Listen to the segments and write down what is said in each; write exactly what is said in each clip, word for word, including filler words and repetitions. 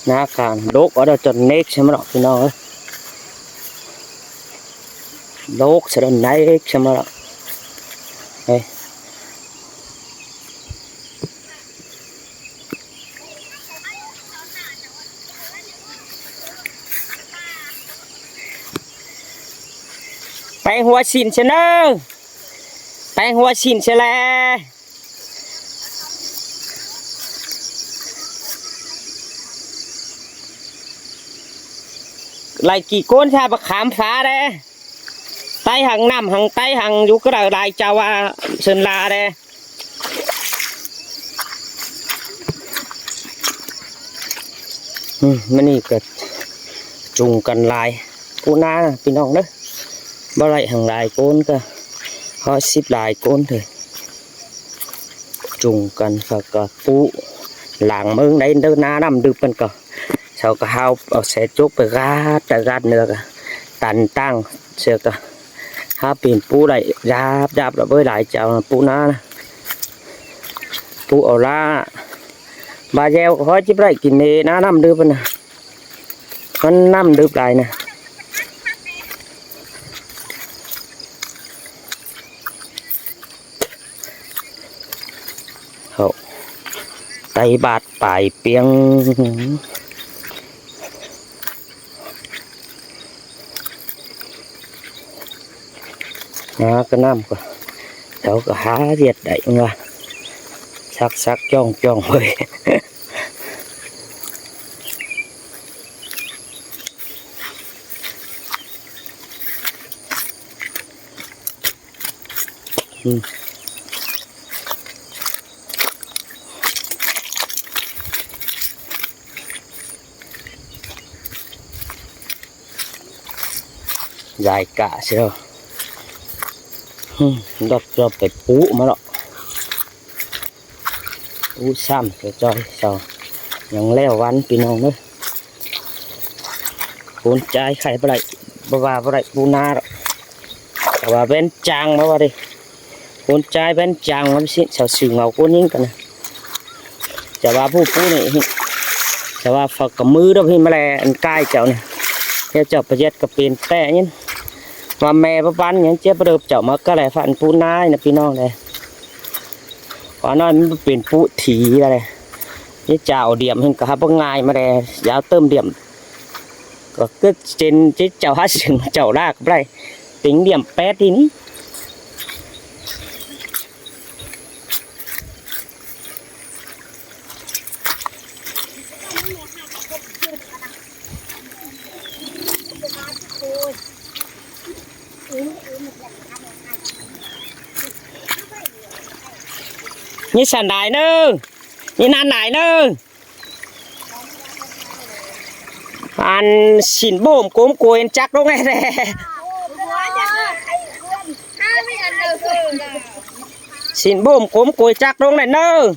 Ná cản độc ở đó cho nếch xem đó, ꞌpi ꞌnọng ơi. Độc sẽ đó nếch xem đó. Ê. Peng hua xin xem đó. Peng hua xin xem lẹ. Lai kỉ ꞌcốn ꞌsa bác khám phá đé. Tay hăng năm hăng tay hăng dú cá đaư lai chảu a Sơn La đé. Ừ, ꞌmá ꞌnị ꞌcọ chung căn lai. Pú ná ꞌpi ꞌnọng ꞌnớ. Báu đảy hăng lai ꞌcốn ꞌcọ. Hói síp lai ꞌcốn thôi. Chung căn ꞌcọ ꞌcọ pú lăng ꞌmướng đảy ꞌnớ ná ꞌnặm đưm ꞌpăn ꞌcọ. Sau ꞌcọ hao au ꞌsé chốp pay ꞌgát, ta ꞌgát ꞌnưa ꞌcọ. Tăn ꞌtáng ꞌsứa ꞌcọ. Hao pên pú đảy dáp, dáp lỏ ꞌvới lai chảu pú ná. Pú au ꞌlạ. Ba deo ꞌcọ hói chíp đảy kin nê ná ꞌnặm đưm ꞌpăn ꞌnớ. ꞌMắn ꞌnặm đưm lai ꞌnớ. Hảư. Tay bát pay piêng. Ná ꞌcọ ꞌnặm ꞌcọ. Sau ꞌcọ há ꞌdệt đảy ꞌnớ. Sắc sắc chong chong ꞌvới. Ừ. Dai cả ꞌsứa. Ừ, đọc cho pay pú ꞌmá lỏ. Ú sam cho choi sau. ꞌNhắng ꞌlẹo ꞌvắn ꞌpi ꞌnọng ꞌnớ. ꞌCốn ꞌchái khay báu đảy, báu ꞌva báu đảy pú ná lỏ. Chả ꞌva bén chang báu ꞌva đi. ꞌCốn ꞌchái bén chang báu ꞌsịn sau sưng au ꞌcốn ꞌnhính căn ꞌnớ. Chả ꞌva pú pú ꞌnị, chả ꞌva phak ꞌcọ ꞌmứ đó ꞌhịn ꞌmá ꞌlẹ ăn cai chảu ꞌnị. Chảu chảu pay ꞌdệt ꞌcọ pên ꞌtẹ ꞌnhính. ꞌVa ꞌme báu ꞌvắn ꞌnhắng ꞌchí báu đơp chảu ꞌmá ꞌcọ lai phản pú ná ꞌnớ ꞌpi ꞌnọng đé. Khóa ꞌnọi ꞌmắn pên pú thí đé. ꞌNhí chảu điểm ꞌhịn ꞌcọ hák báu ꞌngai ꞌmá đé, dáo tơm điểm. ꞌCọ ꞌcứ trên ꞌchí chảu hák sưng chảu đak báu đảy. Tính điểm pét đi ꞌnị. ꞌNhí săn đảy ꞌnớ. ꞌNhí ꞌnặn đảy ꞌnớ. Ăn xin bốm cốm côi ăn chắc đống này đé. Xin bốm cốm côi chắc đống này ꞌnớ.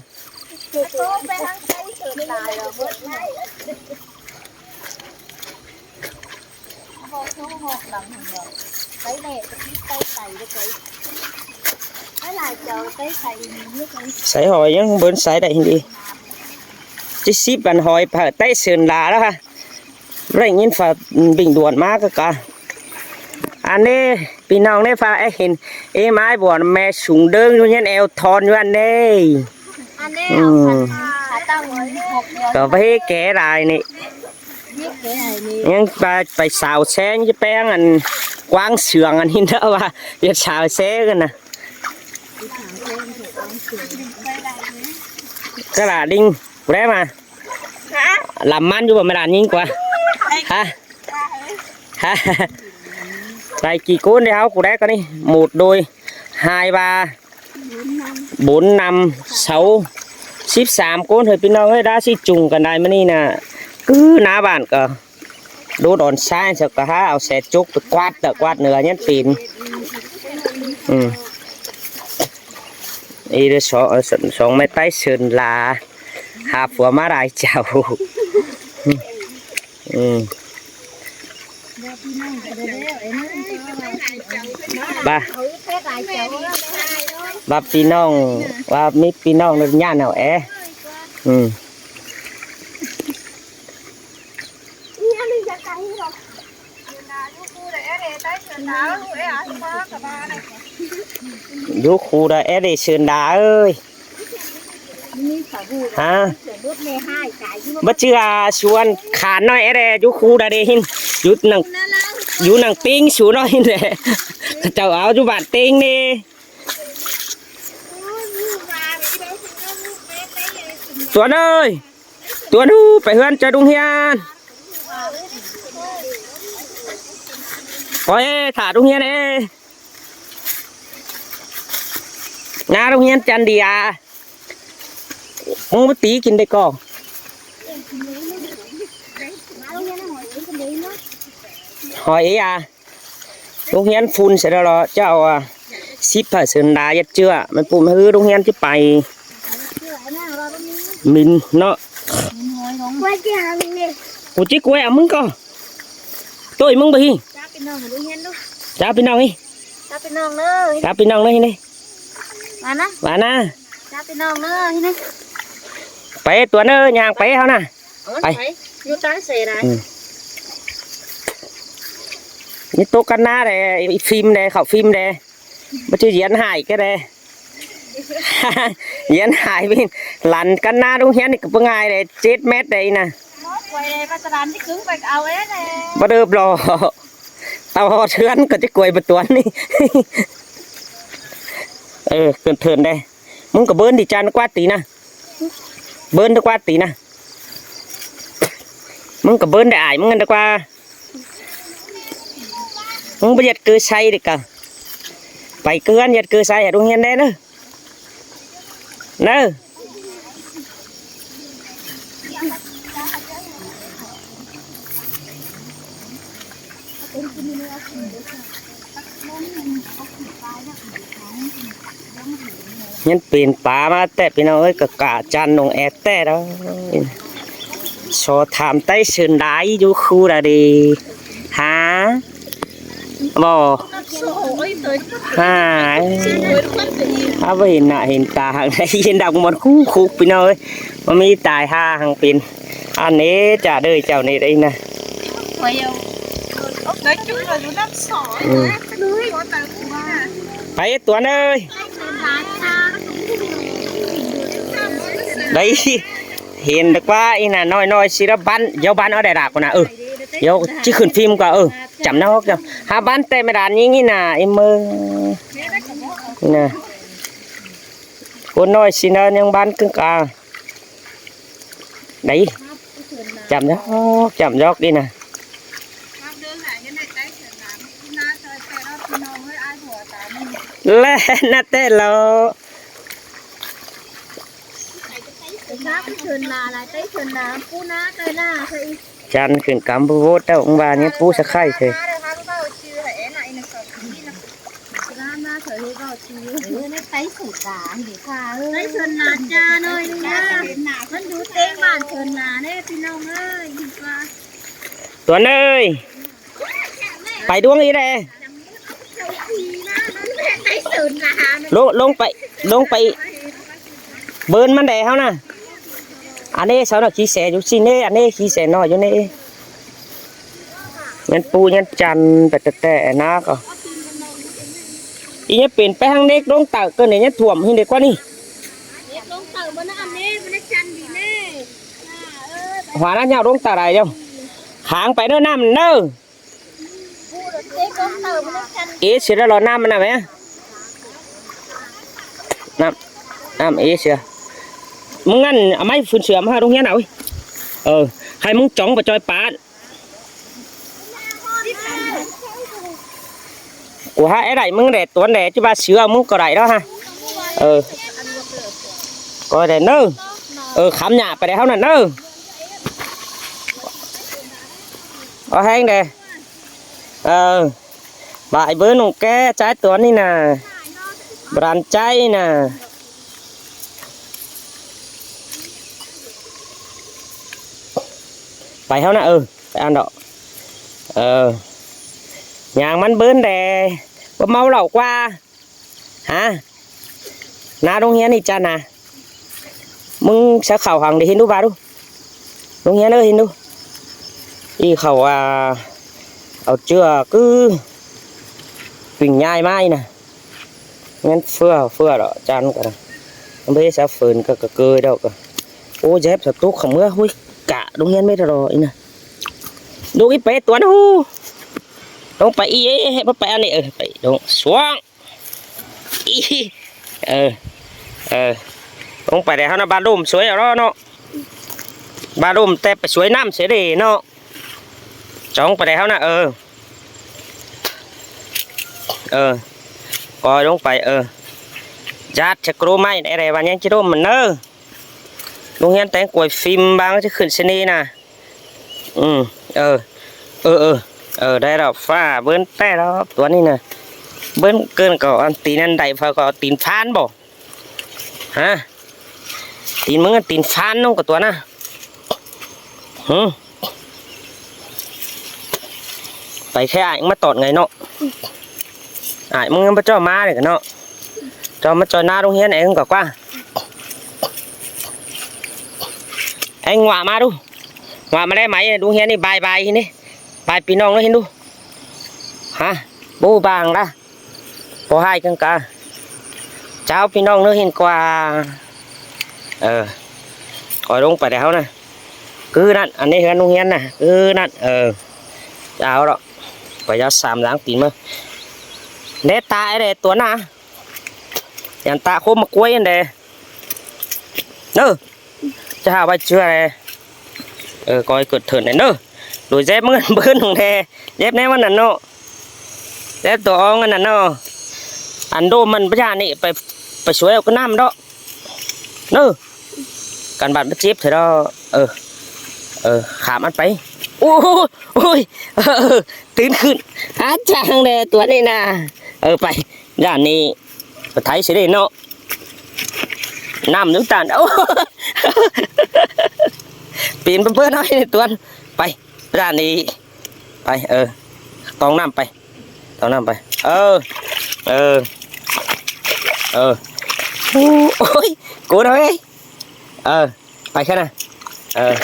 Sáy hỏi ꞌnhắng bớn sáy đảy ꞌnị. Chứ síp ăn hỏi phả Tây Sơn là đó ha. Báu đảy ꞌnghín phả Bình Thuận ꞌmá ꞌcọ ꞌcọ. Ăn ꞌnị, ꞌpi ꞌnọng ꞌnị phả é hên, ê mai buôn ꞌme sung đơng ꞌnhính eo thon ꞌnhính ăn ꞌnị. Ừ. Có ꞌva ké lai ꞌnị. ꞌNhắng pay, pay sau ꞌsé ꞌnhính chứ pay ăn quảng trường ăn ꞌnhính đó ꞌva. Việt sau ꞌsé ꞌcọ ꞌnớ. Cái là đinh, của đấy mà. Làm ăn chứ mà mày làm nhìn qua. Hả? Hả? Đảy kỉ ꞌcốn đi hảư của đấy con đi. Một đôi, hai, ba, bốn, năm, sáu, síp sam ꞌcốn hơi ꞌpi ꞌnọng ơi, đa síp chung căn đảy ꞌmá ꞌnị ꞌnớ. Cứ ná bản ꞌcọ. Đốt đòn sai sao cả há, au ꞌsé chốc pay quát, ta quát ꞌnưa ꞌnhắng pên. Ừ. Ý đó song, song ꞌme Tây Sơn là hả phua ꞌmá lai chảu. Ừ. Ba. Ba ꞌpi ꞌnọng, ba ꞌmí ꞌpi ꞌnọng ꞌnớ nhá nẻo é. Ừ. Dú khu đa é đê sưn đa ơi. Hả? Báu chứ à, suôn khả nói é đê dú khu đa đê hin. Dú nẳng, dú nẳng Pính sú nói hin đê. Chào áo dú bản Pính đi. Tuấn ơi, Tuấn ơi, phải hươn cho đúng hiên. Ôi, thả đúng hiên ê. Nga đúng hiên chăn đi à. Không có tí kinh đây cô. Hỏi ý à. Dú hiên phun sẽ đó là cháu à. Ship phải sưn đa yết chưa. Mày phun hư dú hiên chứ phải. Mình nó. Cô chứ quay à mưng cô. Tôi mưng bà hi. Chào Pí Nông đi. Chào Pí Nông đi. Chào Pí Nông đi. Bạn á. Bạn á. Chào Pí Nông đi. Pé Tuấn ơi, nhàng pé hao nè. Ôi, Ai. Phải. Vô tá xe này. Ừ. Như tô cắt ná này, phim này, khẩu phim này. Mà chứ diễn hài cái này. Diễn hài bên lăn cắt ná đúng hiến thì cũng ai này, chết mét đây nè. Quay đây, bắt tao làm cái cứng, phải ao ấy này. Bắt được lo. Tao ho sướng, có chứ quay bật tuấn đi. Ừ, cẩn thận đây. Mưng có bớn đi chăn quát tí nè. Bớn đi quát tí nè. Mưng có bớn đại ải, mưng ăn đi qua. Mưng bây giờ cứ say đi cả. Phải cứ ăn giờ cứ say ở đúng hiên đen nữa. Nơ. Nhân pên pá ꞌmá ꞌtẹ ꞌpi ꞌnọng ơi, cả cả chăn nông é ꞌtẹ đó. So tham tay sơn đái dú khu ra đi. Hả? Bò. Hả? Hả, bơ hin nạ hin ta hăng đáy hin đọc một khu khu ꞌpi ꞌnọng ơi. Mà mi tài ha hăng pên. Ăn nế chả đời chào nế đây nè. Nói chung là dú năm sỏi. Ừ. Phải Tuấn ơi. Đấy. Hin được quá, ꞌi nà nói nói xí đó bán, dấu bán ở Đà Lạt của nà, ừ. Dấu chứ khuyến phim qua, ừ. Chấm nó hốc dấu. Hả bán tê mày đàn nhí nhí nà, em mơ. Nè. Cô nói xí nó nhưng bán cưng cả. Đấy. Chậm dốc, chậm dốc đi nè. Lê, nà tê lô. Chăn khuyến cắm bố vô tao cũng bà nhé, bố sẽ khay thế. Tay sơn là cha nơi đi nha. Vẫn đủ tế bản sơn là đấy, ꞌpi ꞌnọng ơi. Tuấn ơi, phải đuống đi đây. Lông, lông phải, lông phải. Bơn măn đẻ hao nà. Ăn nê sao nó khi xe dú xin nê, ăn nê khi xe nó dú nê. Nhắn pu nhắn chăn bẹt tẹ tẹ ná co. Ý nhé pên pé hăng nếc đống tở cơ nế nhé thuộm hin để quan ý. Hóa ná nhau đống tở này đâu. Háng pé nơ năm nơ. Ế sửa đó lo năm năm á. Năm, năm ế sửa. Mưng ăn à, máy phun sửa mà đống nhé nào. Ờ, hay mưng chóng và choi pá. Của hai đảy mưng để tuấn để chứ ba sửa mưng có đảy đó ha. Ờ. Coi để nơ. Ờ, khám nhà phải để hao nè nơ. Có hang để. Ờ. Bại bớ nông ke trái tuấn đi nè. Bran cháy nè. Phải hao nè, ừ, phải ăn đó. Ờ. Nhàng mắn bớn để. Có máu lẩu qua. Hả? Ná đống hiến đi chăn à? Mưng sẽ khảo hàng để hin đu ba đu. Đống hiến ơi hin đu. ꞌI khảu a, au ꞌchưa cứ pinh nhai ꞌmá ꞌnị ꞌna. ꞌNgắn ꞌphưa ꞌphưa ꞌlọ chăn cả. ꞌMá báu ꞌhế sa phơn ꞌcọ ꞌcọ ꞌcơi đaư ꞌcọ. Ô, dép sa tốc khảu ꞌmứa ꞌhới cả ꞌlống ꞌngắn mết ꞌlọ ꞌnị ꞌna. Đu ꞌí pay tuan ꞌhụ. ꞌLống pay ꞌí ꞌhế, ꞌhế báu pay ăn ꞌnị, ờ, pay ꞌlống. Suang. Ih, ờ, ờ. ꞌLống pay đảy ꞌháu ꞌna, ba ꞌlum suối ꞌlẹo ꞌnọ. Ba ꞌlum ꞌtẹ pay suối ꞌnặm sia đê ꞌnọ. Chong pay đảy ꞌháu ꞌna, ờ. Ờ. ꞌCoi ꞌlống pay, ờ. Dát ꞌchớ ꞌcọ ꞌmá đảy đảy ꞌva ꞌnhắng ꞌchí ꞌlum mẳn ꞌnớ. ꞌLống ꞌngắn ꞌtếng quay phim bang ꞌchớ khửn sia ꞌnị ꞌna. Ừ, ờ, ờ, ờ, ờ, đảy ꞌlẹo ꞌphạ, bươn ꞌtẹ ꞌlẹo, tuan ꞌnị ꞌna. Bươn ꞌcợn ꞌcọ ăn tin ăn đảy ꞌphạ ꞌcọ tin phán báu. Hả? Tin ꞌmứng ăn tin phán ꞌnọng ꞌcọ tuan ꞌna. Hử? Pay khe ai ꞌmá tỏn ꞌngai ꞌnọ. Ai ꞌmứng báu ꞌchọ ꞌmá đảy ꞌcọ ꞌnọ. ꞌChọ ꞌmá ꞌchoi ꞌná ꞌlống ꞌngắn ꞌnị ꞌcọ ꞌquá. Ê, ꞌngoạ ꞌmá ꞌlụk. ꞌNgoạ ꞌmá ꞌlé mai, ꞌlống ꞌngắn ꞌnị bai bai ꞌnị. Bai ꞌpi ꞌnọng ꞌnị ꞌhịn ꞌlụk. Hả? Báu bang đa. Báu ꞌhại ꞌcắng ca. Chao ꞌpi ꞌnọng ꞌnị ꞌhịn ꞌquá. Ờ. ꞌCoi ꞌlống pay đảy ꞌháu ꞌna. Cứ ꞌnặn, ăn ꞌnị ꞌhướn ꞌlống ꞌngắn ꞌna. Cứ ꞌnặn, ờ. Chao ꞌlẹo. Pay dắt sam dáng tin ꞌmá. Đé ta ꞌnị đé tuan ꞌna. Dản ta khốm ꞌmá ꞌquới ăn đé. ꞌNớ. Chả hả ꞌva ꞌchưa đé. Ờ, ꞌcoi ꞌcợt thơn đé ꞌnớ. Đuổi dép ꞌmá ꞌngớn bươn ꞌnọng đé. Dép ꞌném ꞌmắn ꞌnặn ꞌnọ. Dép tô ong ꞌnặn ꞌnọ. Ăn ꞌlum ꞌmắn báu dản ꞌnị pay, pay suối au ꞌcọ ꞌnặm ꞌlẹo. ꞌNớ. Căn bản báu chếp thôi đó. Ờ. Ờ, khảm ăn pay. Ôi, ôi. Ờ, ờ, tứn khửn. Á chang đé tuan ꞌnị ꞌna. Ờ, pay. Dản ꞌnị. Pay thái sia đê ꞌnọ. ꞌNặm ꞌnưng tản. Ô. Pên bơ bơ ꞌnọi ꞌnị tuan. Pay. Dản ꞌnị. Pay, ờ. Tong ꞌnặm pay. Tong ꞌnặm pay. Ờ. Ờ. Ờ. Ôi, cô nói. Ờ. Pay ꞌkhặn ꞌna. Ờ.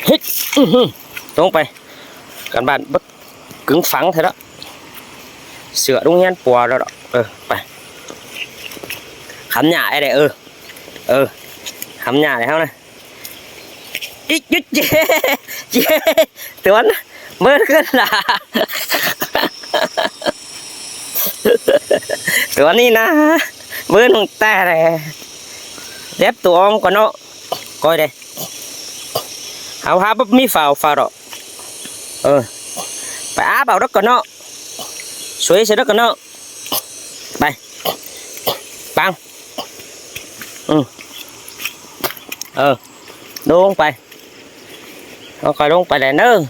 Hít. Ư hư. Tông pay. Căn bản báu cứng phẳng thôi đó. Sửa đúng ꞌngắn pua đó đó. Ờ, pay. Khắm nhả ai đảy, ờ. Ờ. Khắm nhả đảy ꞌháu ꞌna. Ích, ích, chê, chê. Tuan, bươn ꞌcợn lả. Tuan ꞌnị ꞌna. Bươn ꞌnọng ꞌtẹ đé. Dép tô ong ꞌcọ ꞌnọ. ꞌCoi đé. Au hả báu ꞌmí phao, phao ꞌlẹo. Ờ. Pay áp au đá ꞌcọ ꞌnọ. Suối sia đá ꞌcọ ꞌnọ. Pay. Păng. Ừ. Ờ. ꞌLống pay. Au ꞌcoi ꞌlống pay đảy ꞌnớ.